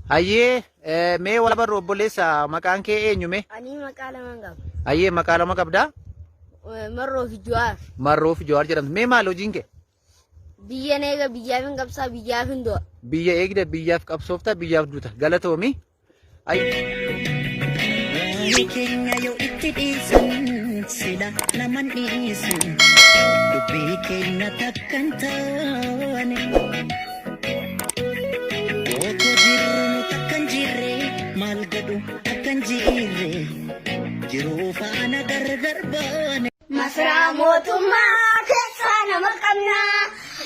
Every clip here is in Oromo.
Hayyee mee wal barru obboleessa maqaan kee eenyu mee? Ani maqaa lamaan qaba. Hayyee maqaa lama qabdaa? Marroo fi Jawaar. Marroo fi Jawaar jedhamtu. Mee maal hojiin kee? Biyya eega biyyaaf hin qabsaa biyyaaf hin du'a. Biyya eegda biyyaaf qabsoofta biyyaaf duuta. Galatoomi. Waa'ee keenya yoo itti dhiisan sila naman dhiisu dubbii keenya takka hin taane. Otoo jirru nu takka hin jirre maal godhu akka hin jirre jiruu faana gargar baane. Masaraa mootummaa keessaa nama qabna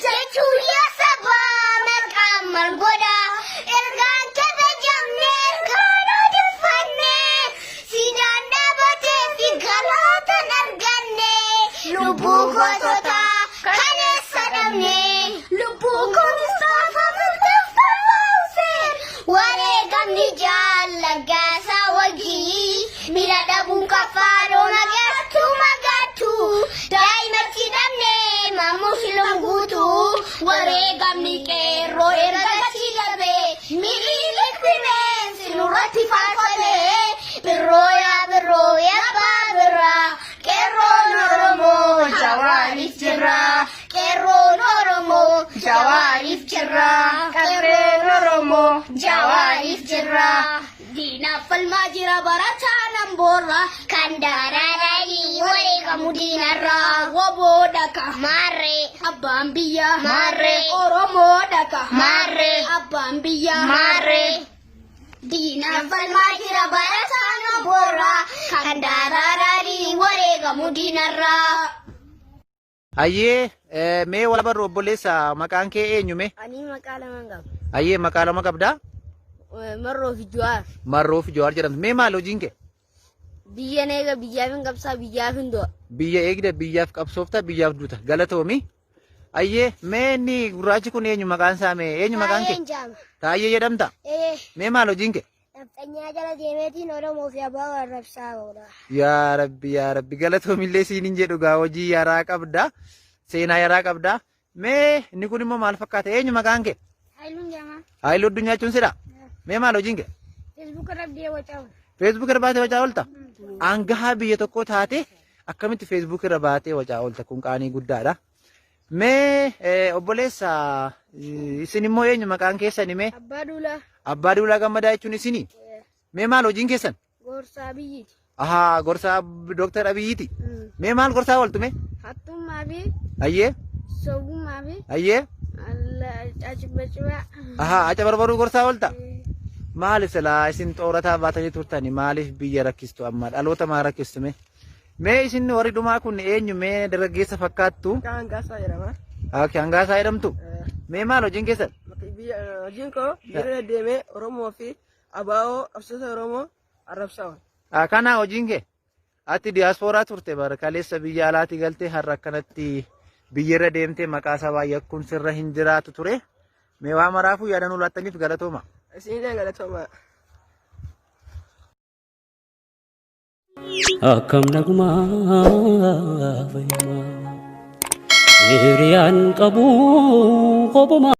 jechuun yaa sabaa maqaan maal godha ergaan kabajamne ergaan odeeffanne siidaan dhaabatee fi galaataan arganne lubbuu gootota kaleessa dhabne lubbuu koo Mustaafa Murtaafaa Hussein wareegamni jaallagaasaa wagii miila dhabuun kaffaaloo magartuu magartuu daa'imatti dhabne maammoo filoon guutuu wareegamni qeerroo erga gatii darbe miliilik bineensi nurratti faarfame birroo yaa birroo yaa abbaa birraa qeerroon Oromoo jawaariif jirra qeerroon Oromoo jawaariif jirra qeerroon Oromoo jawaariif jirra. Diinaaf falmaa jira barataan amboorra kan daaraadhaan wareegamu diinarraa woboo dhaka maarree abbaan biyya maarree Oromoo dhaka maarree abbaan biyya maarree. Diinaaf falmaa jira barataan amboorra kan daaraadhaan wareegamu diinarraa. Hayyee mee wal barru obboleessa maqaan kee eenyu mee? Ani maqaa lamaan qaba. Hayyee maqaa lama qabdaa? Marroo fi Jawaar. Marroo fi Jawaar jedhamtu. Mee maal hojiin kee? Biyya eega biyyaaf hin qabsaa biyyaaf hin du'a. Biyya eegda biyyaaf qabsoofta biyyaaf duuta. Galatoomi. Hayyee mee inni gurraachi kun eenyu maqaan isaa mee eenyu maqaan kee? Jaama. Taayyee jedhamta? Ee. Mee maal hojiin kee? Nafxanyaa jala deemeetiin Oromoo fi Abaa arrabsaa oola. Yaa Rabbi yaa Rabbi galatoomillee siin hin jedhu gaa hojii yaraa qabda. Seenaa yaraa qabda. Mee inni kun immoo maal fakkaata? Eenyu maqaan kee? Haayiluun Jaamaa. Haayiluu Addunyaa jechuun sidha? Mee maal hojiin kee? Feesbuuk irra biyya wacaa oola. Feesbuuk irra baatee wacaa oolta? Aangahaa biyya tokkoo taate akkamitti feesbuuk irra baatee wacaa oolta? Kun qaanii guddaadha. Mee obboleessa isin immoo eenyu maqaan keessani mee? Abbaa Duulaa. Abbaa Duulaa Gammadaa jechuun isini? Mee maal hojiin keessan? Gorsaa Abiyyiiti. Ahaa gorsaa Dooktar Abiyyiiti. Mee maal gorsaa ooltu mee? Hattummaa fi Ayyee sobummaa fi ayyee acibacibaa. ahaa aca barbaruu gorsaa oolta? Maali silaa isin xoorataa baatanii turtani maaliif biyya rakkistu amma dhaloota maa rakkistu mee? Mee isin warri dhumaa kun eenyu mee dargaggeessa fakkaattu? Maqaan Hangaasaa jedhama. Okay, Hangaasaa jedhamtu. Mee maal hojiin keessan? Hojiin koo biyya deemee Oromoo fi ABO qabsoota Oromoo arrabsaa oola. Ah, Kana hojiin kee? Ati diyaaspooraa turte bara kaleessa biyya alaatii galtee har'a akkanatti biyyarra deemtee maqaa sabaa yakkuun sirra hin jiraatu ture. Mee waa maraafuu yaada nuu laattaniif galatooma. Isinillee galatoomaa. Akkam nagumaa fayyumaa hiriyaan qabu kophumaa.